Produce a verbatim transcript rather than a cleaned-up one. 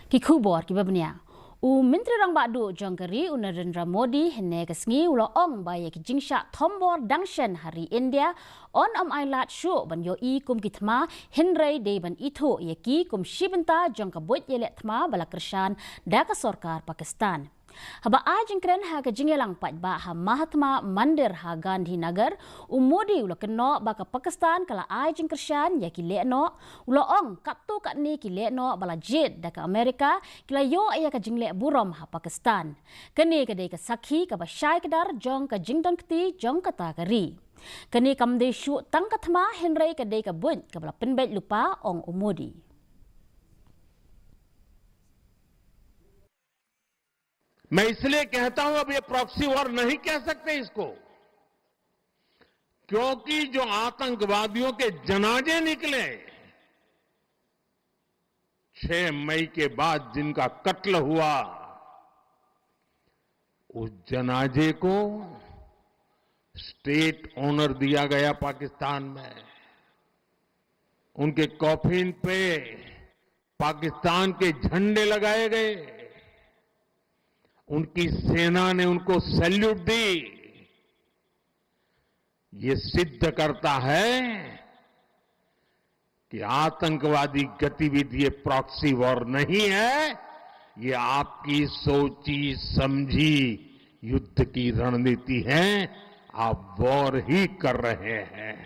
Ki khubor kiba bniah. U Myntri Rangbah Duh jong ka ri u Narendra Modi hynne ka sngi u la ong ba ïa ki jingshah thombor dang shen ha ri India yn ym ailad shuh ban ïohi kum ki thma, hynrei dei ban ithuh ïa ki kum shi bynta jong ka buit ïaleh thma ba la kyrshan da ka sorkar Pakistan. Haba ai jingkren ha ka jingïalang paidbah ha Mahatma Mandir ha Gandhinagar, u Modi u la kynnoh ba ka Pakistan ka la ai jingkyrshan ïa ki lehnoh, u la ong katto katne ki lehnoh ba la jied da ka Amerika ki la ïoh ïa ka jingleh burom ha Pakistan. Kane ka dei ka sakhi kaba shai kdar jong ka jingdon kti jong kata ka ri. Kane kam dei shuh tang ka thma, hynrei ka dei ka buit kaba la pynbeit lypa, ong u Modi. मैं इसलिए कहता हूं, अब ये प्रॉक्सी वॉर नहीं कह सकते इसको, क्योंकि जो आतंकवादियों के जनाजे निकले छह मई के बाद, जिनका कत्ल हुआ, उस जनाजे को स्टेट ऑनर दिया गया पाकिस्तान में। उनके कॉफिन पे पाकिस्तान के झंडे लगाए गए, उनकी सेना ने उनको सैल्यूट दी। ये सिद्ध करता है कि आतंकवादी गतिविधि ये प्रॉक्सी वॉर नहीं है, ये आपकी सोची समझी युद्ध की रणनीति है। आप वॉर ही कर रहे हैं।